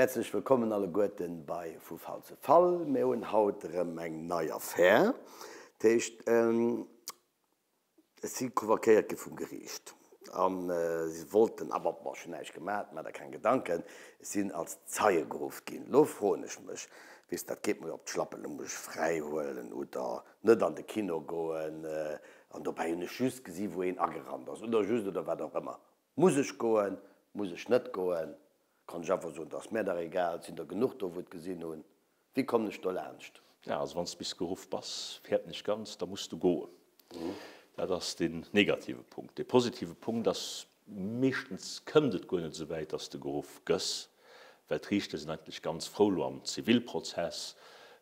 Häerzlech wëllkommen alleguerten bei Vu Fall zu Fall. Mir hunn haut erëm eng nei Affär. Dat heescht, ech si convoquéiert gi vum Geriicht a si wollten awer, bon, ech hunn näischt gemaach, maach der keng Gedanken, ech sinn als Zeie geruff ginn. Elo froen ech mech, weess, dat geet mer jo op d'Schlappen, elo muss ech fräi huelen oder net an de Kino goen an dobäi hunn ech just gesi wou een agerannt ass oder just oder wat och ëmmer. Muss ech goen, muss ech net goen? Kann ech einfach soen, et ass mär dach egal, et sinn der genuch do wou et gesinn hunn. Wéi kommen ech do laanscht? Ja, also wann s de bis geruff bass, fäerten ech ganz, da muss de goen. Dat ass deen negative Punkt. Dee positive Punkt ass, meeschtens kënnt et guer net esou wäit, dass de geruff gëss, well d'Riichter sinn eigentlech ganz frou elo am Zivilprozess,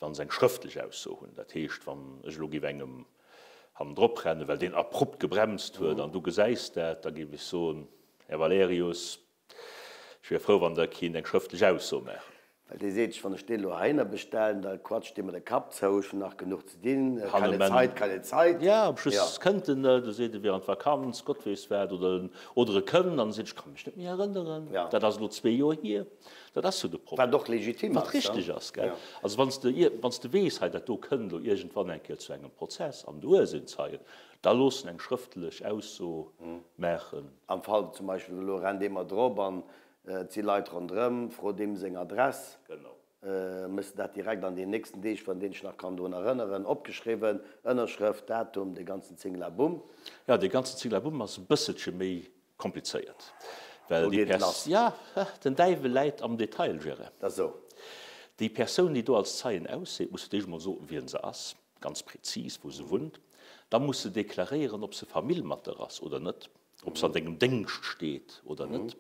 wa se eng schrëftlech Ausso hunn. Dat heescht, wann ech elo géif engem hannendrop rennen, well deen abrupt gebremst huet an du gesäis dat, da géif ech soen, Här Valerius, ech wier frou, wann Der kinnt eng schrëftlech Ausso maachen. Well dee seet sech, wann ech dee lo heihinner bestellen, da quatscht dee mer de Kapp zou, ech hunn nach genuch ze dinn, keine Zeit, keine Zeit. Jo, am Schluss kënnt en net, e seet, e wier an d'Vakanz, Gott weess wat, oder oder e kënnt an e seet, ech ka mech net méi erënneren, dat ass elo zwee Joer hier. Dat ass jo de Problem. Wat och legitim ass. Wat richteg ass, gell. Also wann s de, wann s de weess, hei dat do kënnt elo iergendwann eng Kéier zu engem Prozess an du hues een Zeien, da looss en eng schrëftlech Ausso maachen. Am Fall zum Beispill, elo rennt ee mer drop an et si Leit ronderëm, fro deem seng Adress. Genau. Méchs de dat direkt an den nächsten Deeg, wann deen sech nach kann drun erënneren, opgeschriwwen, Ënnerschrëft, Datum, dee ganzen Zinglabum. Jo, dee ganzen Zinglabum ass e bësselche méi Komplizéiert, well Do déi geet et lass. Pers, ja, den Däiwel läit am Detail, Gérard. Dat ass esou. Déi Persoun, déi do als Zeien ausseet, muss fir d'éischt emol soen, wien se ass, ganz prezis, wou se wunnt. Da muss se deklaréieren, ob se Famill mat der ass oder net, ob se an dengem Déngscht steet oder net.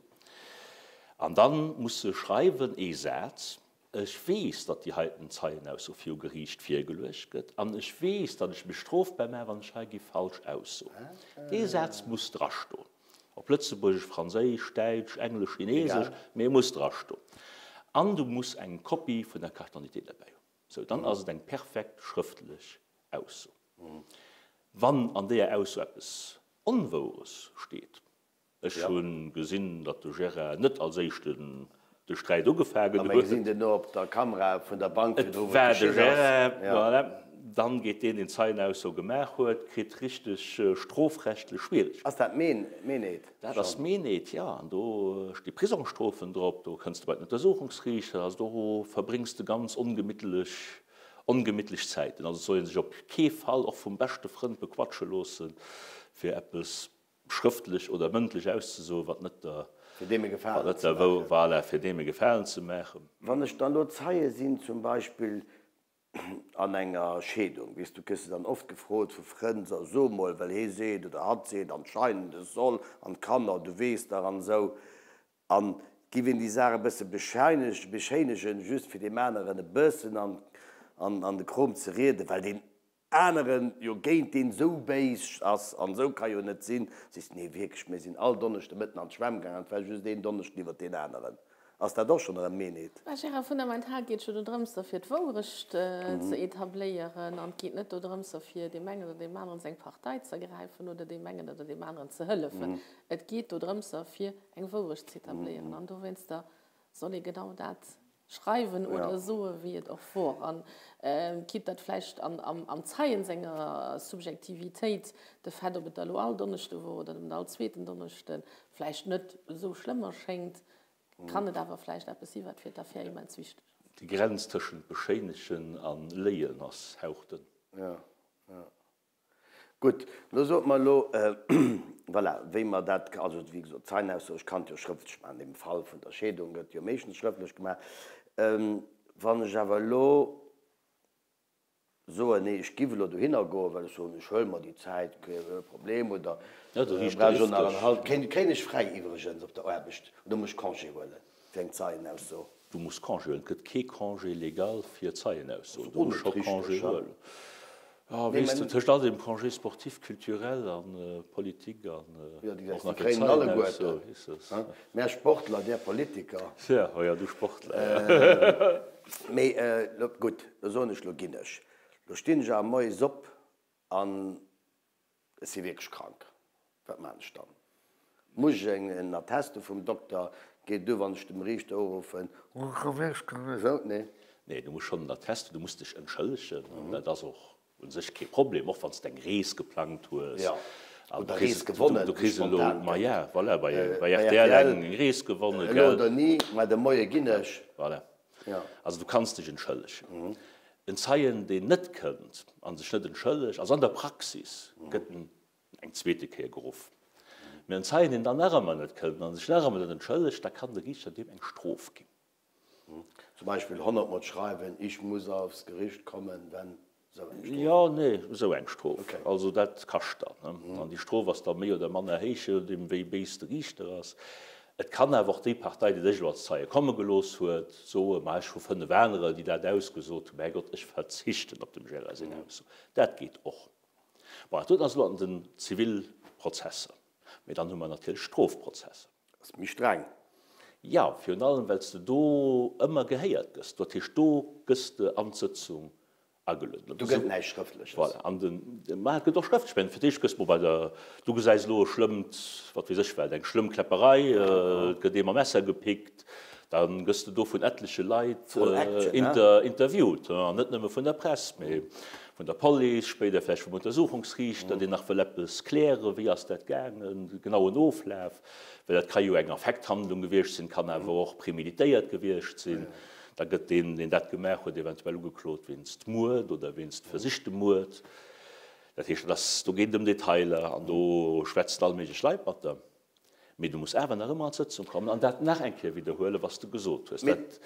An da muss se schreiwen ee Saz, Ech weess, datt déi heiten Zeienausso viru Geriicht virgeluecht gëtt, an ech weess, datt ech mech strofbar maachen, wann ech hei géif falsch aussoen. Dee Saz muss drastoen. Op Lëtzebuergesch, Franséisch, Däitsch, Englesch, Chinesesch, mee e muss drastoen. An du muss eng Kopie vun der Carte d'identité derbäi hunn. Sou, dann ass et eng perfekt schrëftlech Ausso. Wann an deeër Ausso eppes Onwoueres steet, Ech hu gesinn, datt de Gérard net als éischten de Sträit ugefaangen huet. A mir gesinn duerno op der Kamera vun der Bank virdru, wou et geschitt ass. Et war de Gérard, voilà. Dann geet deen, deen d'Zeienausso gemaach huet, kritt richteg strofrechtlech Schwieregkeeten. Ass dat Meeneed schonn? Dat ass Meeneed, jo. An do sti Prisongsstrofen drop, do kënns de bei den Untersuchungsriichter. Also do verbréngs de ganz ongemittlech, ongemittlech Zäiten. Also et soll ee sech op kee Fall, och vum beschte Frënd, bequatsche loossen, fir eppes schrëftlech oder mëndlech auszesoen, wat net der, Fir deem e Gefalen wat net der wou, voilà, fir deem e Gefalen ze maachen. Wann ech dann elo Zeie sinn, zum Beispill an enger Scheedung, weess du, gëss de dann oft gefrot vu Frënn, so, so mol, well hee seet oder hatt seet anscheinend, es soll, an d'Kanner, du weess dach, an esou. An giff een déi Saach e bësse beschéinegen, just fir deem aneren e bëssen an de Krom ze rieden, well deen aneren jo géint deen sou béis ass an sou ka jo net sinn, sees nee wierklech mir sinn all Donneschde mëtten an d'Schwämm gaang an et war just een Donneschden iwwert deen aneren. Ass dat och schonn erëm Meenheet? Mä Gérard, fundamental geet et jo dodrëms fir d'Wourecht ze etabléieren an et geet net dodrëms fir deem engen oder deem aneren seng Partei z'ergräifen oder deem engen oder deem aneren ze hëllefen. Et geet dodrëms fir eng Wourecht z'etabléieren an dowéinster soll ee genau dat schreiwen oder soen, wéi et och wor. An quitte datt vläicht am Zeien senger Subjektivitéit de Fait, ob et da lo all Donneschde wor oder nëmmen all zweeten Donneschden, vläicht net esou schlëmm erschéngt, kann et awer vläicht eppes si wat fir d'Affär immens wichteg ass. Déi Grenz tëschent beschéinegen a léien ass hauchdënn. Jo, jo. Gutt, lo sot mer elo, voilà, wéi mer dat, also wéi gesot, d'Zeienausso, ech kann et jo schrëftlech maachen, an deem Fall vun der Scheedung gëtt jo meeschtens schrëftlech gemaach. Wann ech awer elo soen, nee, ech giff elo dohinner goen, well ech soen, ech huele mer déi Zäit, kee Problem, oder brauch ech och nach en hallwen, kréien ech fräi iwwregens op der Aarbecht, oder muss ech Congé huelen fir eng Zeienausso? Du muss Congé huelen. Et gëtt kee Congé légal fir Zeienaussoen. Du muss scho Congé huelen. Jo, weess de, tëscht all deem Congé sportif, culturel a politique an och nach fir Zeienaussoen, weess de. Mär Sportler, där Politiker. Jo, oh jo, du Sportler. Mee gutt, lo soen ech, lo ginn ech. Lo stinn ech awer moies op an Ech si wierklech krank. Wat maan ech dann? Muss ech en Attest hu vum Dokter? Geet duer, wann ech dem Riichter uruffen, Esou? Nee? Nee, du muss schonn en Attest hunn, du muss dech entschëllegen. An dat ass och u sech kee Problem, och wann s de eng Rees geplangt hues. Jo, oder Rees gewonnen, Du kriss elo, maja, voilà, bei rtl eng Rees gewonnen, gell? Elo oder ni, mä de Moie ginn ech. Voilà. Also du kanns dech entschëllegen. En Zeien, deen net kënnt a sech net entschëllegt, also an der Praxis gëtt en eng zweete Kéier geruff. Mä en Zeien, deen dann nach ëmmer net kënnt a sech nach ëmmer net entschëllegt, da kann de Riichter deem eng Strof ginn. Zum Beispill honnertmol schreiwen, Ich muss aufs Gericht kommen, wenn esou eng Strof. Jo, nee, esou eng Strof. Also dat kascht dann. An déi Strof ass da méi oder manner héich, je nodeem wéi béis de Riichter ass. Et kann awer och déi Partei, déi dech elo als Zeie komme gelooss huet, soen, ma ech hu 5 anerer, déi dat ausgesot hunn, mä Herrgott, ech verzichten op dem Gérard seng Ausso. Dat geet och. Bon, dat doten ass elo an den Zivilprozesser. Mee dann hu mer natierlech Strofprozesser. Ass méi streng. Jo, virun allem well s de do ëmmer gehéiert gëss. Dat heescht, do gëss de an d'Sëtzung agelueden. Do gëtt näischt Schrëftleches. Voilà. An den, ma et gëtt och schrëftlech. Mä fir d'éischt gëss mol bei der, du gesäis elo e schlëmmt, wat weess ech wat, eng schlëmm Kläpperei, et gëtt ee mam Messer gepickt, da gëss de do vun etleche Leit interviewt, an net nëmme vun der Press, mee Vun der Police, spéider vläicht vum Untersuchungsriichter, deen nach wëll eppes klären, wéi ass dat gaangen, de genauen Oflaf, well dat ka jo eng Affekthandlung gewiescht sinn, kann awer och premeditéiert gewiescht sinn. Da gëtt deen, deen dat gemaach huet, eventuell ugeklot wéinst Muerd oder wéinst versichtem Muerd. Dat heescht, dat ass, do geet et ëm Detailer an do schwätzen all méiglech Leit mat der. Mee du muss awer nach ëmmer an d'Sëtzung kommen an dat nach eng Kéier widderhuelen, wat s de gesot hues. Dat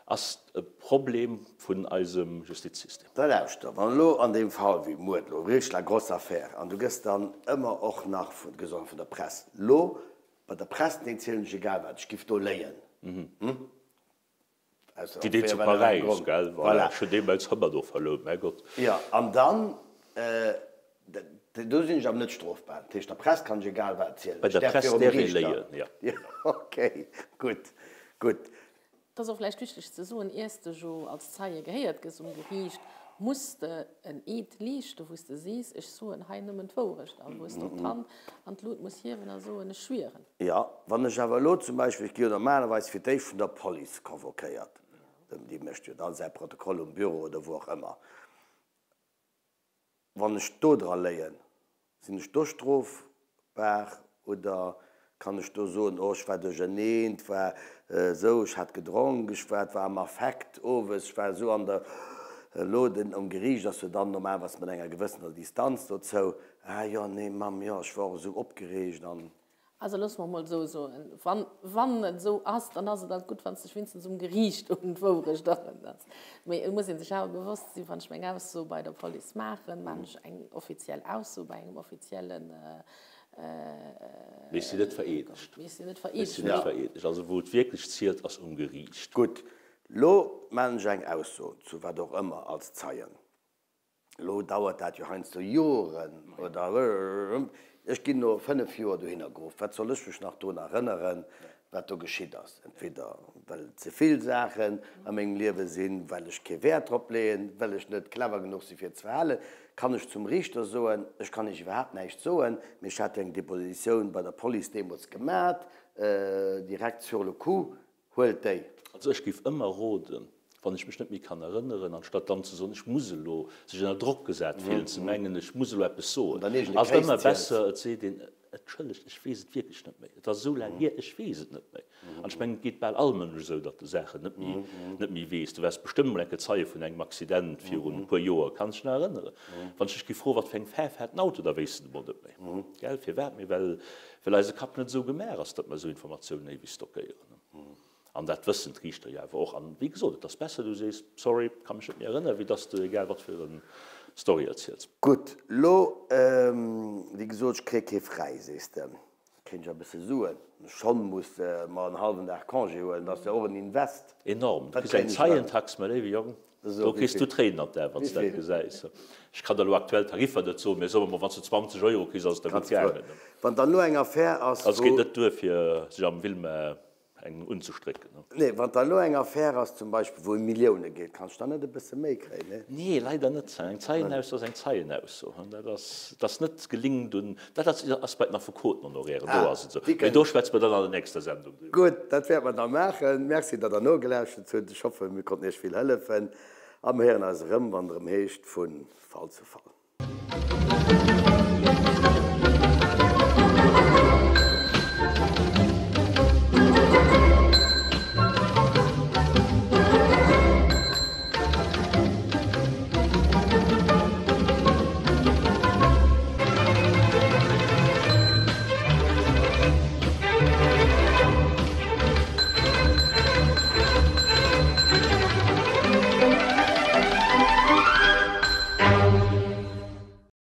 ass e Problem vun eisem Justizsystem. Da lauschter, wann elo an deem Fall wéi Muerd elo, wierklech la grosse affaire, an du gëss dann ëmmer och nach vun, gëss och nach vun der Press, elo bei der Press, deen zielen ech egal wat, ech giff do léien, hm? Wéi deen zu Paräis, gell? Voilà, ech hunn deemools Hëmmer do verlount, mäi Gott. Jo, an dann, do sinn ech awer net strofbar. Dat heescht, der Press kann ech egal wat erzielen. Bei der Press däerf ee léien, jo. Jo, okay, gutt, gutt. Et ass och vläicht wichteg ze soen, Iers de jo als Zeie gehéiert gëss um Geriicht, muss de en Eed leeschten, wou s de sees, ech soen hei nëmmen d'Wourecht, a wou s de och d'Hand an d'Lut muss hiewen a soen, ech schwieren. Jo, wann ech awer elo zum Beispill, ech gi jo normalerweis fir d'éischt vun der Police convoquéiert, déi mécht jo dann säi Protokoll um Büro oder wou och ëmmer, wann ech do dra léien, sinn ech do strofbar oder kann ech do soen, oh ech war duercherneen, et war esou, ech hat gedronk, ech war, et war am Affekt owes, ech war esou an der, elo den um Geriicht ass jo dann normalerweis mat enger gewëssener Distanz dozou, ah jo, nee Mamm, jo ech war och esou opgereegt an. Also loosse mer emol esou soen, wann, wann et esou ass, dann ass et alt gutt, wann s de dech wéinstens um Geriicht un d'Wourecht erënners. Mee et muss ee sech awer bewosst sinn, wann ech meng Ausso bei der Police maachen, maachen ech eng offiziell Ausso bei engem offiziellen. Mee ech sinn net vereedegt. Mee ech sinn net vereedegt. Ech sinn net vereedegt. Also wou et wierklech zielt, ass um Geriicht. Gutt, elo maachen ech eng Ausso zu wat och ëmmer als Zeien. Elo dauert dat jo heiansdo Joren oder ech ginn no 5 Joer dohinner geruff. Wat soll ech mech nach drun erënneren, wat do geschitt ass? Entweder well et ze vill Saachen a mengem Liewe sinn, well ech kee Wäert drop leeën, well ech net clever genuch si fir et ze verhalen, kann ech zum Riichter soen, ech kann Iech iwwerhaapt näischt soen, mee ech hat jo eng Depositioun bei der Police deemools gemat, direkt sur le coup, Huelt déi! Also ech géif ëmmer roden, wann ech mech net méi kann erënneren, anstatt dann ze soen, ech muss elo, sech ënner Drock gesat fillen, ze mengen, ech muss elo eppes soen, ass et ëmmer besser, et seet een, entschëllegt, ech weess et wierklech net méi, et ass esou laang hier, ech weess et net méi. An ech mengen, et geet bal all Mënsch esou, datt e Saachen net méi, net méi weess. Du waars bestëmmt mol eng Kéier Zeie vun engem Accident virun e puer Joer, kanns dech nach erënneren. Wann ech dech géif froen, wat fir eng Faarf hat den Auto, da wéisst de et emol net méi, gell? Firwat? Mee well Well eise Kapp net esou gemaach ass, datt mer esou Informatiounen éiweg stockéieren. An dat wëssen d'Riichter jo awer och. An wéi gesot, et ass besser, du sees, sorry, ka mech net méi erënneren, wéi datt s de egal wat fir e Story erziels. Gutt, lo, wéi gesot, ech kréie kee fräi, sees de. Kréien ech e bësse Suen? Schonn muss mer en hallwen Dag Congé huelen, dat ass jo och en Invest. Enorm. Du kriss eng Zeientax, mäi léiwe Jong. Do kriss du Tréinen an d'Aen, wann s de dat gesäis. Ech kann der elo aktuell d'Tariffer net soen, mee soe mer mol, wann s du 20 Euro kriss, ass et der gutt gaangen. Wann dann elo eng Affär ass, Also et geet net duer, fir sech am Wilma. Eng unzestrécken, ne? Nee, wann da elo eng Affär ass zum Beispill, wou ëm Millioune geet, kanns du dann net e bësse méi kréien, nee? Nee, leider net. Eng Zeienausso ass eng Zeienausso. Dat ass, dat ass net gelingt un, dat ass, ass bei den Affekotenhonorairen, do ass et esou. Mee do schwätze mer dann an der nächster Sendung driwwer. Gutt, dat wäerte mer da maachen. Merci, datt Der nogelauschtert hutt. Ech hoffen, mir konnten Iech vill hëllefen. A mir héieren eis erëm, wann et erëm heescht, Vu Fall zu Fall.